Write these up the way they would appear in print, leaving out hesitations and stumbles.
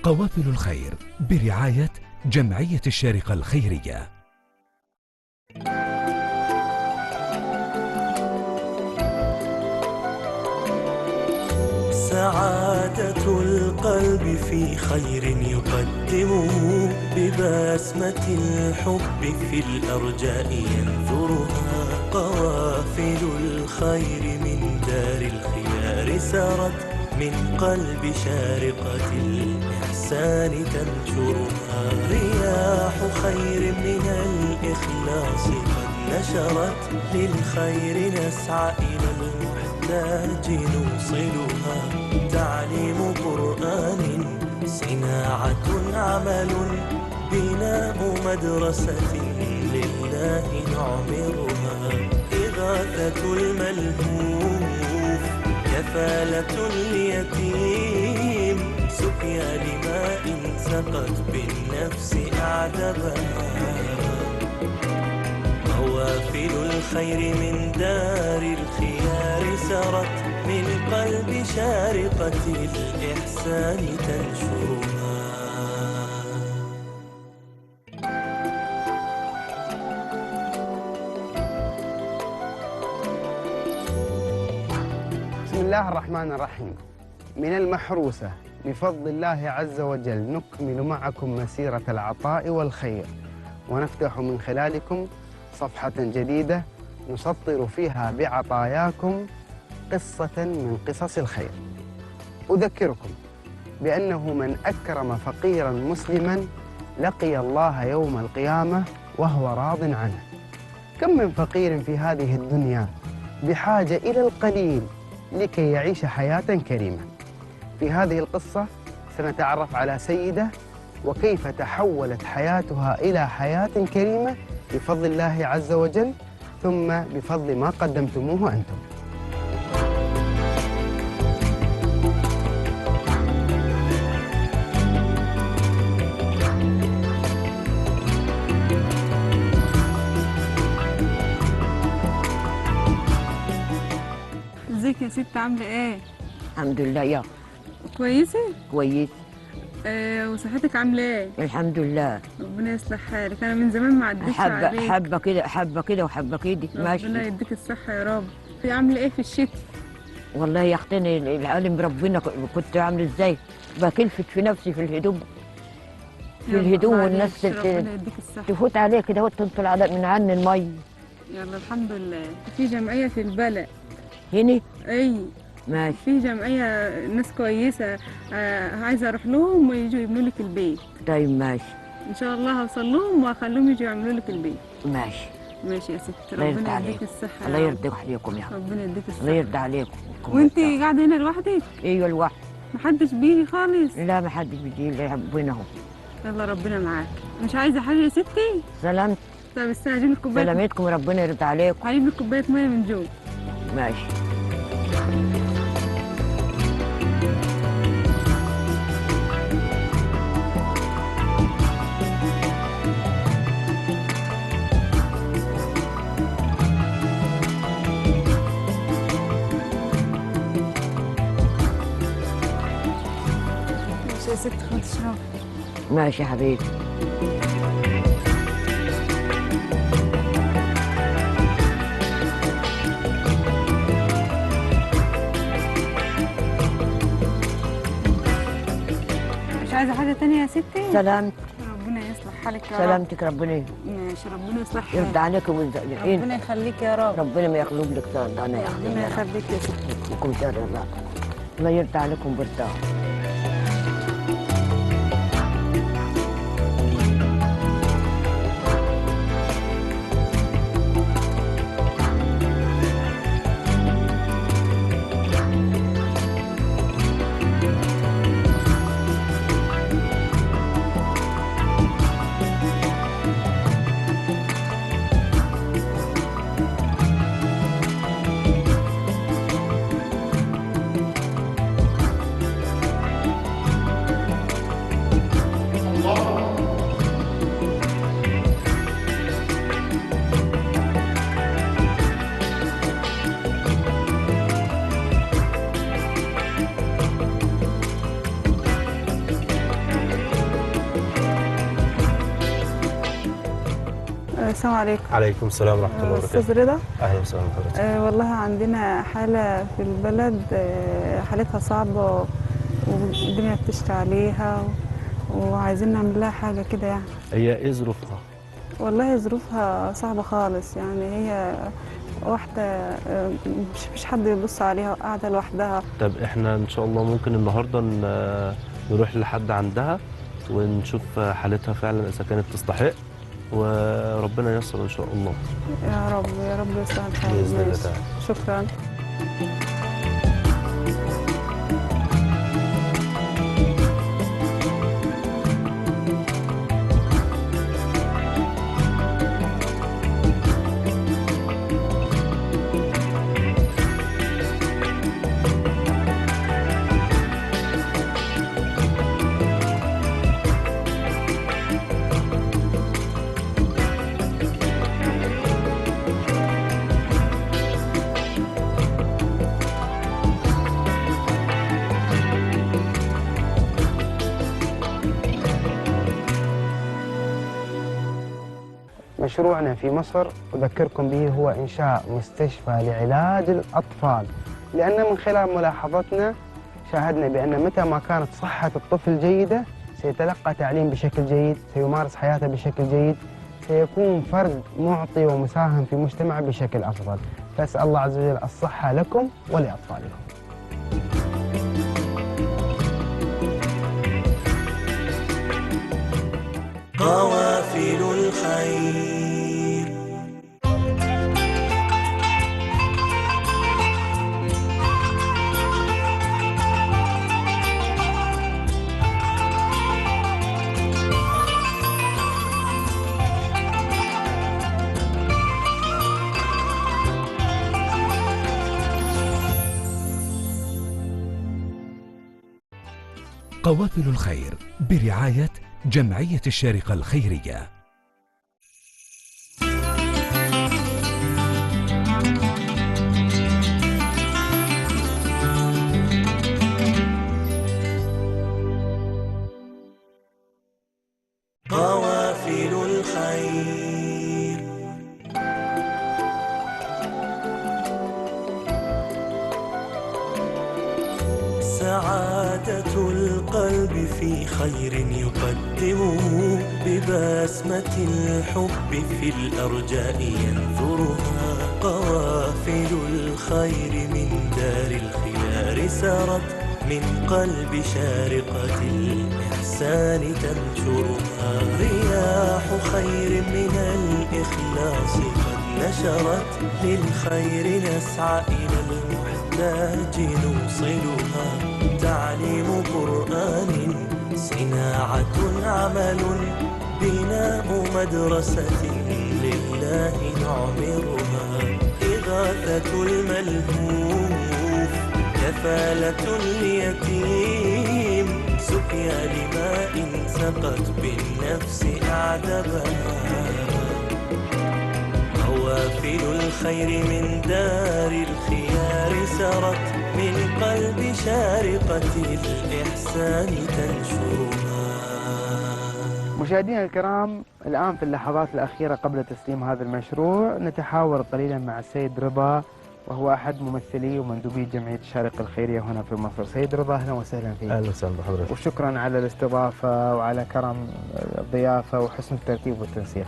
قوافل الخير برعاية جمعية الشارقة الخيرية. سعادة القلب في خير يقدمه، ببسمة الحب في الأرجاء ينثرها. قوافل الخير من دار الخيار سرت، من قلب شارقة الإحسان تنشرها. رياح خير من الإخلاص قد نشرت، للخير نسعى إلى المحتاج نوصلها. تعليم قرآن، صناعة عمل، بناء مدرسة لله نعمرها. إغاثة الملهوف، كفالة اليتيم، سقيا لماء سقت بالنفس أعذبها. قوافل الخير من دار الخيار سرت، من قلب شارقة الإحسان تنشرها. بسم الله الرحمن الرحيم. من المحروسة بفضل الله عز وجل نكمل معكم مسيرة العطاء والخير، ونفتح من خلالكم صفحة جديدة نسطر فيها بعطاياكم قصة من قصص الخير. أذكركم بأنه من أكرم فقيرا مسلما لقي الله يوم القيامة وهو راض عنه. كم من فقير في هذه الدنيا بحاجة إلى القليل لكي يعيش حياة كريمة. في هذه القصة سنتعرف على سيدة وكيف تحولت حياتها إلى حياة كريمة بفضل الله عز وجل، ثم بفضل ما قدمتموه أنتم. ازيك يا ست، عاملة ايه؟ الحمد لله. يا كويسة؟ كويس. وصحتك عاملة ايه؟ الحمد لله. ربنا يصلح حالك، أنا من زمان ما عدتش عليك. حبة كده حبة كده وحبة كده. ماشي، ربنا يديك الصحة يا رب. عاملة ايه في الشتاء؟ والله يا اختي العالم ربنا كنت عاملة ازاي؟ بكلفت في نفسي في الهدوم، في الهدوم، والناس تفوت عليك كده وتنطل على من عن المي. يلا الحمد لله. في جمعية في البلد هنا؟ اي ماشي. في جمعية ناس كويسة، عايزة اروح لهم ويجوا يبنوا لك البيت. طيب ماشي، ان شاء الله هوصل لهم واخليهم يجوا يعملوا لك البيت. ماشي ماشي يا ست، ربنا يديك الصحة. الله يرضى عليكم يا رب. ربنا يديك الصحة. الله يرضى عليكم. وانت قاعدة هنا لوحدك؟ ايوه لوحدي. محدش بيجي خالص؟ لا محدش بيجي، الا ربنا اهو. يلا ربنا معاك. مش عايزة حاجة يا ستي؟ سلامتك. طب استنى اجيب لك كوباية. سلامتكم، ربنا يرضى عليكم. هجيب لك كوباية مية من جوه. ماشي. ماشي يا ست، خد اشربي. ماشي يا حبيبي. مش عايزة حاجة تانية يا ستي؟ سلامتك. ربنا يصلح حالك يا رب. سلامتك، ربنا ماشي، ربنا يصلح حالك. يرضى عليك ربنا يخليك يا رب. ربنا ما يخلوب لك انا يا اختي. ربنا يخليك يا ستي. لكم شر الله. الله يرضى عليكم برضاه. السلام عليكم. عليكم السلام ورحمة الله وبركاته. أستاذ رضا، أهلا وسهلا بحضرتك. والله عندنا حالة في البلد، حالتها صعبة والدنيا بتشتي عليها وعايزين نعمل لها حاجة كده يعني. هي إيه ظروفها؟ والله ظروفها صعبة خالص يعني، هي واحدة مش حد يبص عليها، قاعدة لوحدها. طب إحنا إن شاء الله ممكن النهاردة نروح لحد عندها ونشوف حالتها فعلا إذا كانت تستحق، وربنا ييسر ان شاء الله. يا رب يا رب يسهل الحال باذن الله تعالى. شكرا. مشروعنا في مصر أذكركم به هو إنشاء مستشفى لعلاج الأطفال، لأن من خلال ملاحظتنا شاهدنا بأن متى ما كانت صحة الطفل جيدة سيتلقى تعليم بشكل جيد، سيمارس حياته بشكل جيد، سيكون فرد معطي ومساهم في مجتمعه بشكل أفضل. فأسأل الله عز وجل الصحة لكم ولأطفالكم. قوافل الخير. قوافل الخير برعاية جمعية الشارقة الخيرية. قوافل الخير. سعادة القلب في خير يقدمه، ببسمة الحب في الأرجاء ينثرها. قوافل الخير من دار الخيار سرت، من قلب شارقة الإحسان تنشرها. رياح خير من الإخلاص قد نشرت، للخير نسعى إلى المحتاج نوصلها. تعليم قرآن، صناعة عمل، بناء مدرسة لله نعمرها. إغاثة الملهوف، كفالة اليتيم، سقيا لماء سقت بالنفس أعذبها. قوافل الخير من دار الخيار سرت، من قلب شارقة الإحسان تنشرها. مشاهدينا الكرام، الآن في اللحظات الأخيرة قبل تسليم هذا المشروع نتحاور قليلا مع السيد رضا، وهو أحد ممثلي ومندوبي جمعية الشارقة الخيرية هنا في مصر. سيد رضا، أهلا وسهلا فيك. أهلا وسهلا بحضرتك، وشكرا على الاستضافة وعلى كرم الضيافة وحسن الترتيب والتنسيق.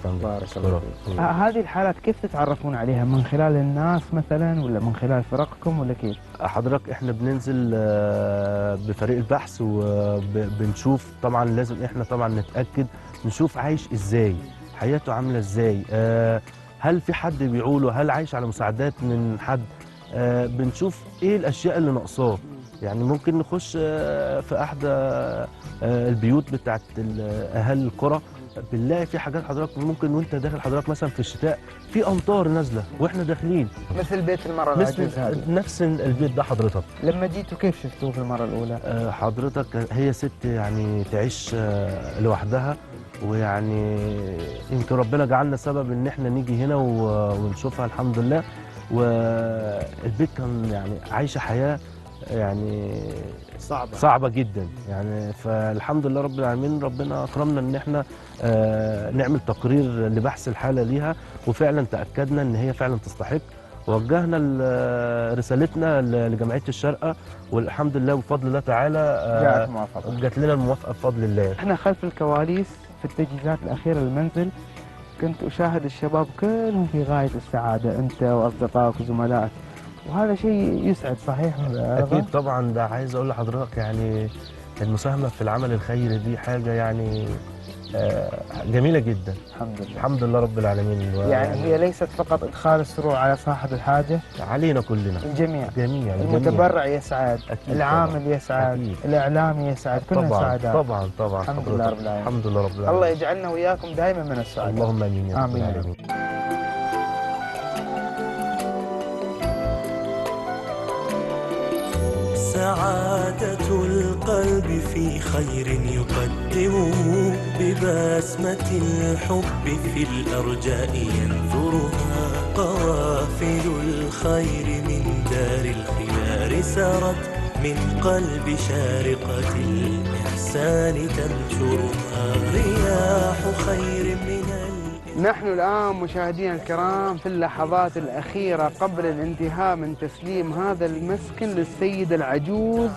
بارك الله فيك. هذه الحالات كيف تتعرفون عليها؟ من خلال الناس مثلا، ولا من خلال فرقكم، ولا كيف؟ حضرتك احنا بننزل بفريق البحث وبنشوف، طبعا لازم احنا طبعا نتأكد، نشوف عايش ازاي، حياته عاملة ازاي، هل في حد بيعوله، هل عايش على مساعدات من حد، بنشوف ايه الاشياء اللي ناقصاه. يعني ممكن نخش في احدى البيوت بتاعت اهل القرى، بنلاقي في حاجات حضرتك ممكن وانت داخل حضرتك مثلا في الشتاء في امطار نازله واحنا داخلين، مثل بيت المرأة العجوز هذا، نفس البيت ده حضرتك لما جيتوا كيف شفتوه في المرة الاولى؟ حضرتك هي ست يعني تعيش لوحدها، ويعني يمكن ربنا جعلنا سبب ان احنا نيجي هنا ونشوفها الحمد لله. والبيت كان يعني عايشه حياة يعني صعبة جدا يعني. فالحمد لله رب العالمين، ربنا اكرمنا ان احنا نعمل تقرير لبحث الحالة ليها، وفعلا تاكدنا ان هي فعلا تستحق. وجهنا رسالتنا لجمعية الشارقة، والحمد لله وبفضل الله تعالى جاءت موافقة، جات لنا الموافقة بفضل الله. احنا خلف الكواليس في التجهيزات الاخيرة للمنزل كنت اشاهد الشباب كلهم في غاية السعادة، انت واصدقائك وزملائك، وهذا شيء يسعد. صحيح؟ اكيد طبعا. ده عايز اقول لحضرتك يعني المساهمة في العمل الخيري دي حاجة يعني جميلة جدا. الحمد لله، الحمد لله رب العالمين. يعني هي ليست فقط ادخال السرور على صاحب الحاجة، علينا كلنا، الجميع، جميع المتبرع يسعد، العامل يسعد، أكيد. الاعلامي يسعد، كلنا سعداء. طبعا طبعا. الحمد لله رب العالمين. الحمد لله رب العالمين. الله يجعلنا وياكم دائما من السعداء. اللهم امين يا رب العالمين. سعادة القلب في خير يقدمه، ببسمة الحب في الأرجاء ينثرها. قوافل الخير من دار الخيار سرت، من قلب شارقة الإحسان تنشرها. رياح خير من. نحن الآن مشاهدينا الكرام في اللحظات الأخيرة قبل الانتهاء من تسليم هذا المسكن للسيدة العجوز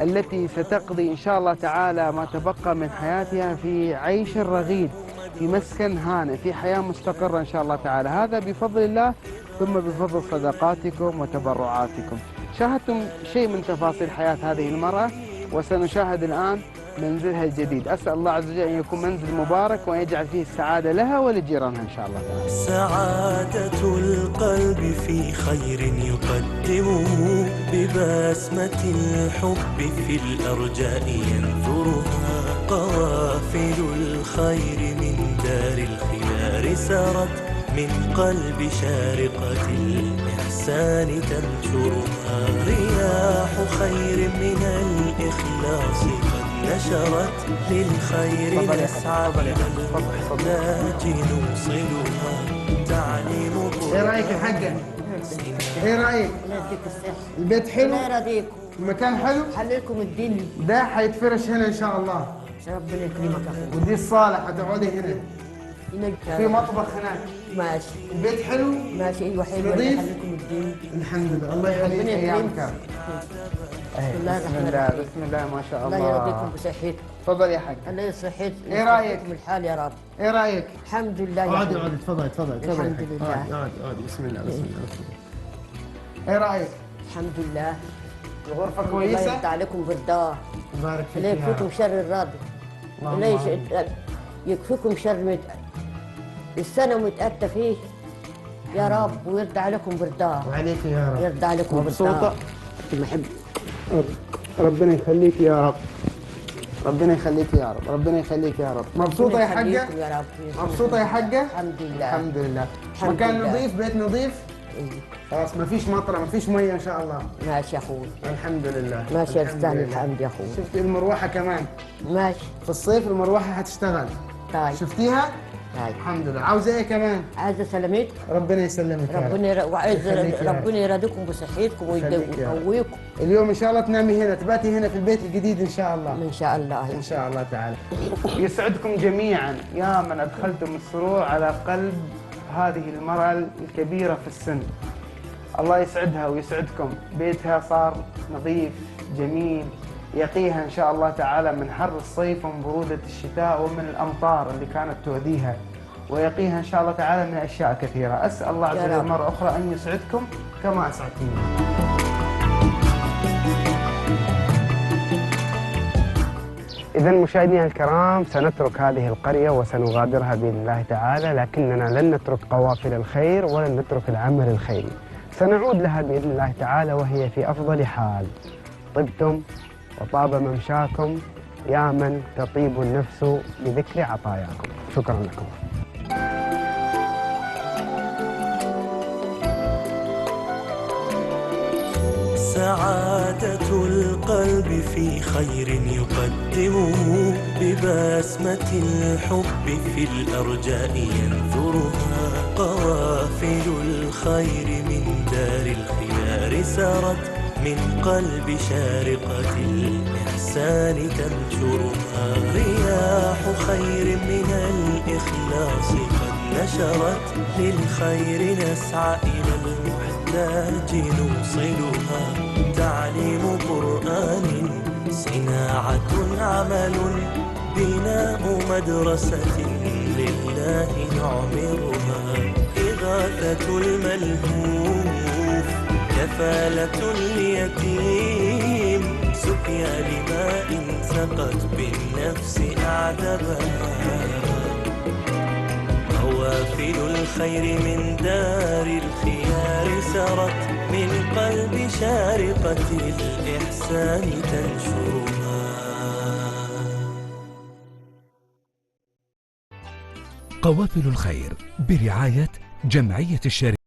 التي ستقضي إن شاء الله تعالى ما تبقى من حياتها في عيش رغيد، في مسكن هانئ، في حياة مستقرة إن شاء الله تعالى. هذا بفضل الله ثم بفضل صدقاتكم وتبرعاتكم. شاهدتم شيء من تفاصيل حياة هذه المرأة، وسنشاهد الآن منزلها الجديد. أسأل الله عز وجل أن يكون منزل مبارك وأن يجعل فيه السعادة لها ولجيرانها إن شاء الله تعالى. سعادة القلب في خير يقدمه، ببسمة الحب في الأرجاء ينثرها. قوافل الخير من دار الخيار سرت، من قلب شارقة الإحسان تنشرها. رياح خير من الإخلاص قد نشرت، للخير نسعى بالمحتاج نوصلها. تعليم. ايه رأيك يا حاجة؟ ايه رأيك؟ البيت حلو؟ الله يرضيكم. المكان حلو؟ حللكم الدنيا. ده حيتفرش هنا إن شاء الله. ربنا يكرمك يا أخوي. ودي الصالة حتقعدي هنا. في مطبخ هناك. ماشي. البيت حلو؟ ماشي ايوه حلو. نظيف؟ خليكم الدين. الحمد لله. الله يخليك ايامك. بسم الله الرحمن الرحيم. بسم الله ما شاء الله. الله يرضيكم بصحتكم. تفضل يا حاج. الله يصحتكم. ايه رايك؟ الحال يا رب. ايه رايك؟ الحمد لله. اقعدي اقعدي تفضلي تفضلي. الحمد لله. اقعدي اقعدي بسم الله بسم الله. ايه رايك؟ الحمد لله. الغرفة كويسة؟ الله يرضى عليكم بالدار. يبارك فيك. لا يكفيكم شر الراضي. لا يكفيكم شر السنة ومتأتى فيه يا رب، ويرضى عليكم برضاه. وعليك يا رب. يرضى عليكم برضاه. مبسوطة؟ بحب. ربنا يخليك يا رب. ربنا يخليك يا رب، ربنا يخليك يا رب. مبسوطة يا حاجة؟ يا رب. مبسوطة يا حاجة؟ الحمد لله. الحمد لله. مكان نظيف، بيت نظيف؟ خلاص ما فيش مطرة، ما فيش مية إن شاء الله. ماشي يا أخوي. الحمد لله. ماشي يستاهل الحمد يا أخوي. شفت المروحة كمان؟ ماشي. في الصيف المروحة هتشتغل. طيب. شفتيها؟ طيب. الحمد لله. عاوزة ايه كمان؟ عايزة سلامتكم. ربنا يسلمك يا رب. ربنا وعايز ربنا يرضيكم بصحتكم ويقويكم. اليوم ان شاء الله تنامي هنا، تباتي هنا في البيت الجديد ان شاء الله. ان شاء الله. ان شاء الله تعالى. يسعدكم جميعا يا من ادخلتم السرور على قلب هذه المرأة الكبيرة في السن. الله يسعدها ويسعدكم، بيتها صار نظيف جميل، يقيها إن شاء الله تعالى من حر الصيف ومن برودة الشتاء ومن الأمطار اللي كانت تؤذيها، ويقيها إن شاء الله تعالى من أشياء كثيرة. أسأل الله عز وجل مرة أخرى أن يسعدكم كما أسعدتمونا. إذا مشاهدينا الكرام سنترك هذه القرية وسنغادرها بإذن الله تعالى، لكننا لن نترك قوافل الخير ولن نترك العمل الخيري. سنعود لها بإذن الله تعالى وهي في أفضل حال. طبتم وطاب ممشاكم يا من تطيب النفس بذكر عطاياكم. شكرا لكم. سعادة القلب في خير يقدمه، ببسمة الحب في الأرجاء ينثرها. قوافل الخير من دار الخيار سرت، من قلب شارقة الإحسان تنشرها. رياح خير من الإخلاص قد نشرت، للخير نسعى إلى المحتاج نوصلها. تعليم قرآن، صناعة، عمل، بناء مدرسة لله نعمرها. إغاثة الملهوف، كفالة اليتيم، سقيا لماء سقت بالنفس أعذبها. قوافل الخير من دار الخيار سرت، من قلب شارقة الإحسان تنشرها. قوافل الخير برعاية جمعية الشارقة.